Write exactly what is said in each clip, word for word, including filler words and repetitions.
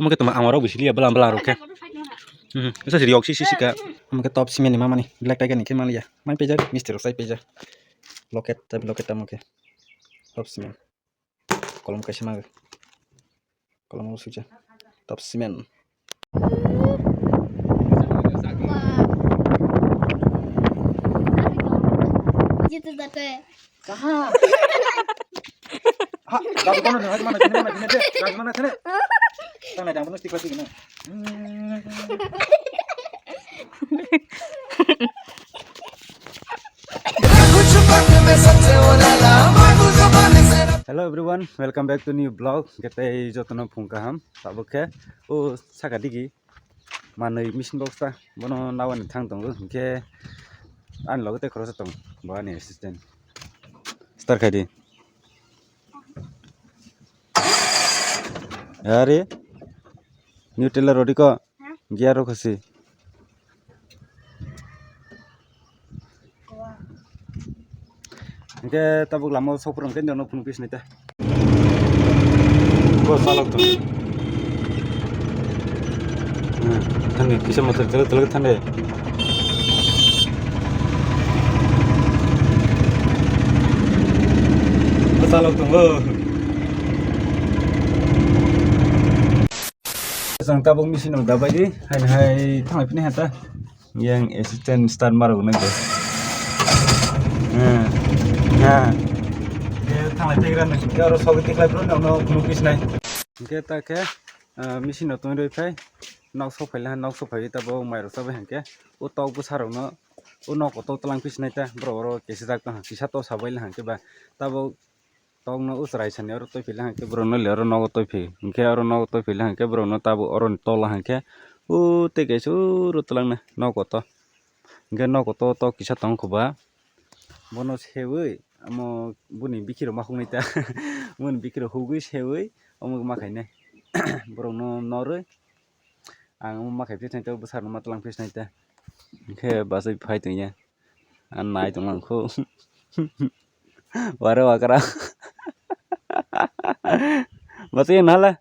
Omo khe tongma ang oro busi liya bwla bwla rok khe. Hmm, esa siri oksi sisi ka. Omo khe top cement ni mamani black tiger ni khe maliya. Mai pejak mister rok sai pejak. Loket, tabi loket tamo khe. Top cement. Kolom kaisa maga. Kolom o sujak. Top cement. Jito jate. Kaha? Ha, dabu kono nang mana kene mana kene de, dabu mana kene. Tang na jang bono stick plastic na. Hello everyone, welcome back to new vlog. Ketai jotono phung kaham. Tabuk khe o saka digi manwi machine box ta bono nawani thang tongo, hinkhe ani loge tei khoroksa tongo, bo ani assistant. Start khai di. Are, new trailer rodi ko, gear rok khasi. Hingke tabuk lama o sokphuru hingke norno phunuk pis nai ta. Bo salok tong. Hmm, thani kisa motor tele tele thani. Bo salok tongo. Jang tabuk machine no dabai di, hai hai thanglai phini hata. Yang assistant start maro gnai bo. Ha. Ha. Ye thanglai tegra nang ke aro sogi tiklai bro no no kunu pis nai. Hingke ta khe, ah, machine no tong roi phai. Nok sok phai la nok sok phai ta bo mai rok sabai hingke. O tok bwsa rok no o nok o tok tlang pis nai ta bro oro kesi jak tong kisa to sabai la hingke ba. Tabuk Tokno o chwrai sani oro twi phila hwnkhe borokno le oro nogo twi phi. Hwnkhe oro nogo twi phila hwnkhe borokno tabuk oroni tola hwnkhe o tei kaisa oro twlangna nogo to. Hwnkhe nogo to tok kisa tong kho ba. Bono sewi omo boni bikiro ma huknai ta. Boni bikiro hugwi sewi omo ma khainai. Borokno norwi. Ang omo ma khai phi thangto bwsarno ma tlang phi thangto. Hwnkhe bachai phai tongya. Ang nai tonglang kho. Ware wakra. Bachai nala.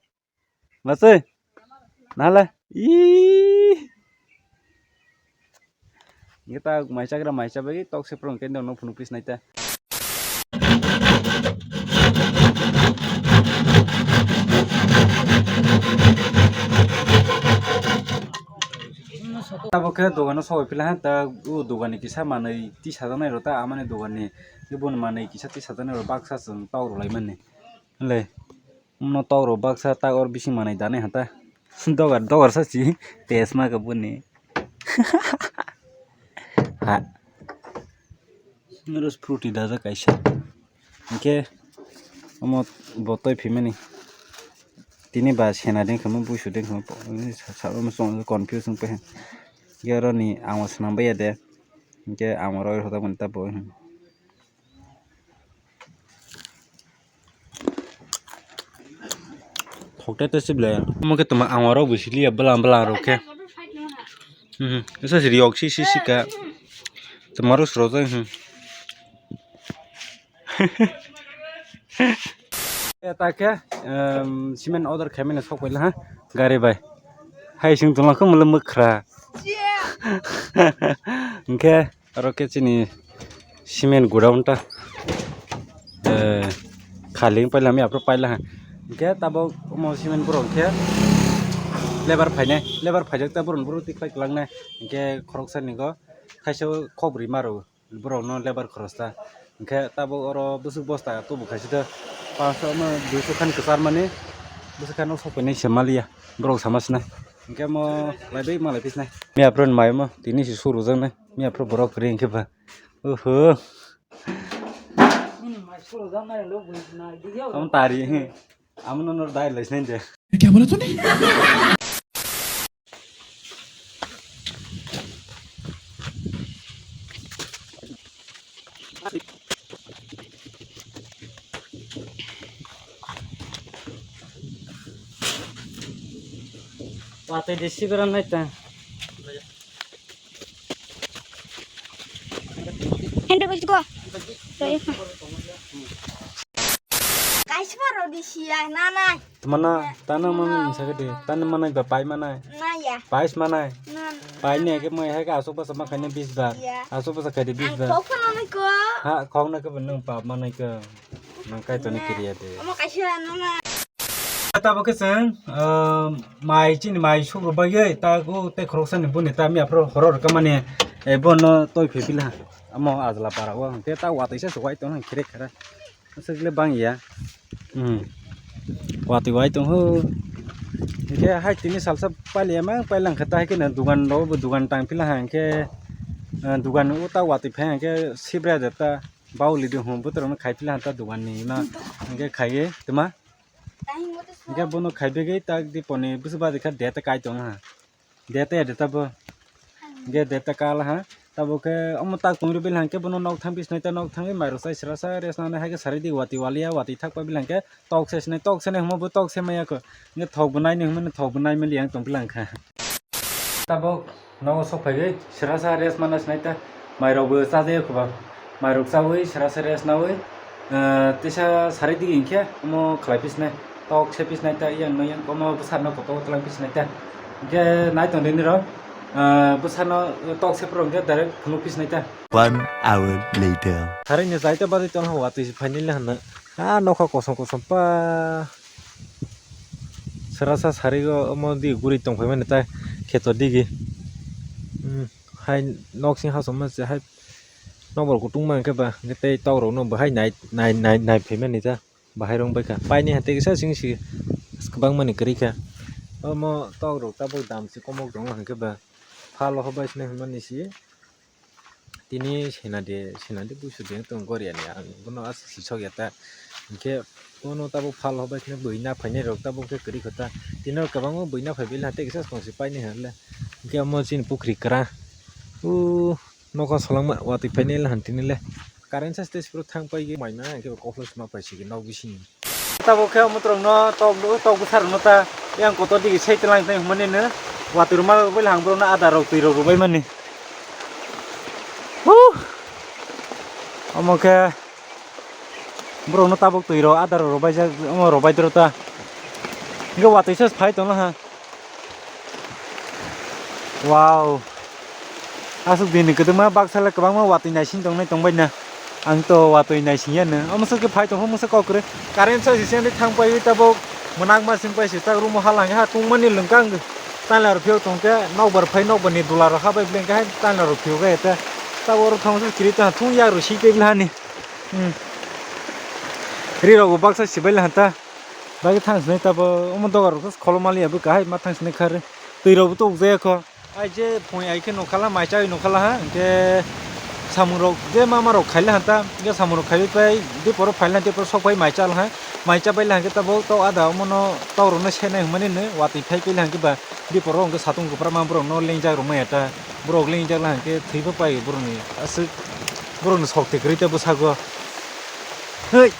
Bachai. Nala. Ih. Hwnkhe ta mai chagra mai chabai tok se phuru hwnkhe norno phunuk pis nai ta. Tabuk khe dogano sogwi phila ha, ta o doganni kisa manwi tisajaknai rw ta, amani doganni boni manwi kisa tisajaknai rw baksa chwng tok rwlaimani. Le. Mano tok rok baksa tak or bising manai danai hata. Dogar dogar sa si tes ma ka buni. Ha. Nurus fruity dajak kaisa. Hingke omo bo twi phimani. Tini ba sena dengkha mo buisu dengkha mo sa sa confuse wngpai. Hingke oro ni ang o swnam baiya de. Hingke ang oro hoda mani ta bo. Thokte te sible. Omo khe tongma ang oro bo siliya bwla bwla rok khe. Mhm. Esa siri yok si si si ka. Tongma rok sro jai, hmm. Eta khe, em, cement order khaimani sok paila ha, gari bai. Hai sing tongla khe mula mwkhra. Hingkhe aro khe chini cement godown ta, eh, khali wng paila, miya phuru paila ha. Hingkhe tabuk omo cement borok hingkhe lebar phainai, lebar phaijak ta borok, borok tikhlai kwlangnai. Hingkhe khoroksa ni go khaisa kok bwrwi maro. Borokno lebar khorosta. Hingkhe tabuk oro bwswk bosta tubu khaisida, panso no duiso khan kwcharmani, bwswk khe nok sokphainai se maliya, borok sama sinai. Hingkhe omo laibai malai phisnai. Miya phuru ni mai omo tini se surujaknai, miya phuru borok kwrwi hingkhe ba. Oho. Omo tari, he. Amo no nor dai lai sinai de. Kya bola tune? Watwi de siberan nai ta. Hende bagi ko. Kaisa rodi siya nanai. Tmana, tano mano mano. Misa kedi, tano manai ba pai manai. Naya. Pais manai. Nan. Pai ne ke mai hai ka asuk basa ma khaine bis bar. Ya. Asuk basa khaide bis bar. Ang khok phano nai ko. Ha, khok na ke nang pap manai ko. Nang kai to ni kiriya de. Omo kaisa nanai. Tabo khe chwng, ah, mai chini mai suk rw bagwi ta go tei khoroksa ni boni ta miya phoro horor ka mani, eh, bono toi phai pila. Amo ajla para o hwnkhe ta watwi se suwai tong khere khere. Aswk le bang ya. Hmm. Watwi wai tong ho. Hwnkhe hai tini salsa pailiya mang pailang khe ta hai khe na dugan rok bo dugan tang pila ha hwnkhe, ah, dugan o ta watwi phai hwnkhe sibra de ta bauli de hum bwtwrok no khai pila ha ta dugan ni ma hwnkhe khai ye tma. Hingke bono khaibegwi tak diponi bwswk badi kha date kai tong ha. Date ya data bo. Hingke date kala ha. Tabo khe omo tak tong rw bil hangke bono nok thang bisnai ta nok thangwi mairok sai sra sa rest nani hai khe sari di wati walia wati thak pa bil hangke tok se sinai tok se nai hwnma bo tok se maya kho. Hingke thok bo nai ni hwnmani thok bo nai mali yang tong bil hangkha. Tabok nogo sok phaiwi srasa rest mana sinai ta, mairok bo chajaio kwbang. Mairok chawi srasa rest nawi, ah, teisa sari digi hinkhe omo khlai phi sinai, tok se phi sinai ta, yang no yang komo bwsarno koto twlang phi sinai ta. Hinkhe nai tong di nirok, ah, bwsarno tok se phuru hinkhe direct phunuk phi sinai ta. One hour later. Sari ni chaita bagwi tong ha watwi se phainai le hwnna. Ah, nokha kosom kosom pa. Srasa sari o omo di guri tong phai mani ta kheto digi. Hmm, hai nok sing hachom ma se hai nokbar kutung ma hwnkhe ba hwnkhe tei tok rok no bahai nai, nai, nai, nai phai mani ta bahai rong bai kha. Paini hai tei kisa sing si kwbang mani kwrwi kha. Omo tok rok tabuk dam se komok tongo hwnkhe ba phal o hobai sinai hwnmani si. Tini sena de, sena de buisu de tong gori ani ang bono aswk sisok ya ta. Hinkhe bono tabuk phal hobai kheno bui na phainai rok tabuk khe kwrwi kho ta. Tini rok kwbangma bui na phai bil ha tei kisa tong se painai ha le. Hinkhe omo chini pukhri kwra. O nokha solangma watwi phainai le han tini le. Current sa stage phuru thang pai mai mano hinkhe koklo sima pai sigi nok bising. Tabuk khe omo twrwngno tok, tok bwsarokno ta yang kotor digi sai twlang tong hwnmani no watwi rwma bai lang borokno adar rok twi rok rwbaimani. Huh! Omo khe borokno tabuk twi rok adar rok rwbaijak, omo rwbaidoro ta. Hwnkhe watwi se phai tongno ha. Wow. Aswk dini kwdwkma baksa le kwbangma watwi naising tongnai tongbaina. Ang to watwi naising ya no. Omo swkhe phai tongkha mungsa kok kwrwi. Current sa sisi ani thang pai tabuk mwnakma sing pai si tak room o hala hwnkhe ha tungmani lwngkang. Taila rw phiyok tongkhe nokbar phai nokbar ni dula rok ha bai bwlengkhe hai taila rw phiyok khe tabuk oro thangma swk kwrwi tong thung yak rw si tei bwlani. Hmm. Ri rok bo baksa sibai la hanta. Bagwi thang sinai tabo omo dogar rok kholomali ya bwkha hai ma thang sinai kha re. Twi rok bo to ukjaya kho. Ai je phung ai khe nokhala mai chawi nokhala ha hwnkhe samung rok je mama rok khaila hanta hwnkhe samung rok khaiwi pai dipor o phaila dipor sok pai mai chala ha. Mai chabai la hwnkhe tabuk tok ada omono tok rok no senai hwnmani no watwi phai pili hwnkhe ba dipor o hwnkhe satung kwbra ma borok no lengjak rok maya ta borok lengjak la hwnkhe thwi bo pai borok ni aswk borok ni sok thwi kwrwi tei bwsako. Hei.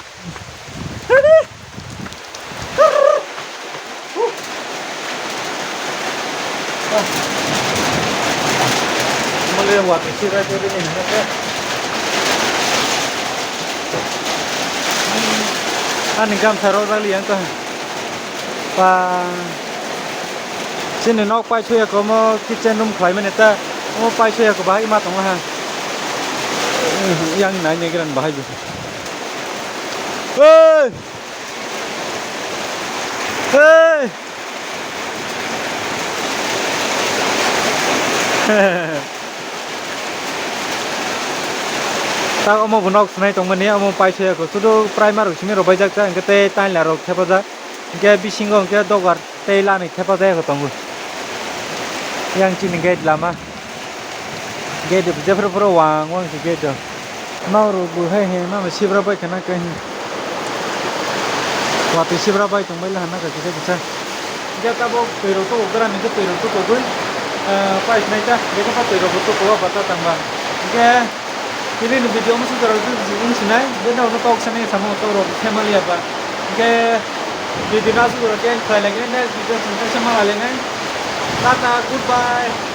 Mole watwi sira siri ni hwnka khe. Ani gamsa rok rali yang kha. Pa. Chini nok pai thuya ko mo kitchen room khlai mani ta. Mo pai thuya ko bahai ma tongo ha. Yang nai ne gran bahai. Hey! Hey! Tak omo bo nok swnai tongmani, omo paisaya ko sudu primer rok simi rwbaijak ta, hwnkhe tei taila rok thepajak, hwnkhe bisingo hwnkhe dogar tei lanwi thepajak tongo. Yang chini gate lama. Gate jephru phuru wang wang se gate o. Nok rok bo hai hai mama sibra bai khana khe hin. Watwi sibra bai tong bai la hana kha kisa kisa. Hingke tabok twi rok tuku gram hingke twi rok tuku gwi, eh, pai sinai ta. Hingke pa twi rok bo tuku o bata tang ba. Hingke tini ni video musu jora wng sinai. Bini ulo tok sani samo tok rok family ya ba. Hingke video na su jora khe khlai lai khe next video sung khe se ma lai nai. Tata, goodbye.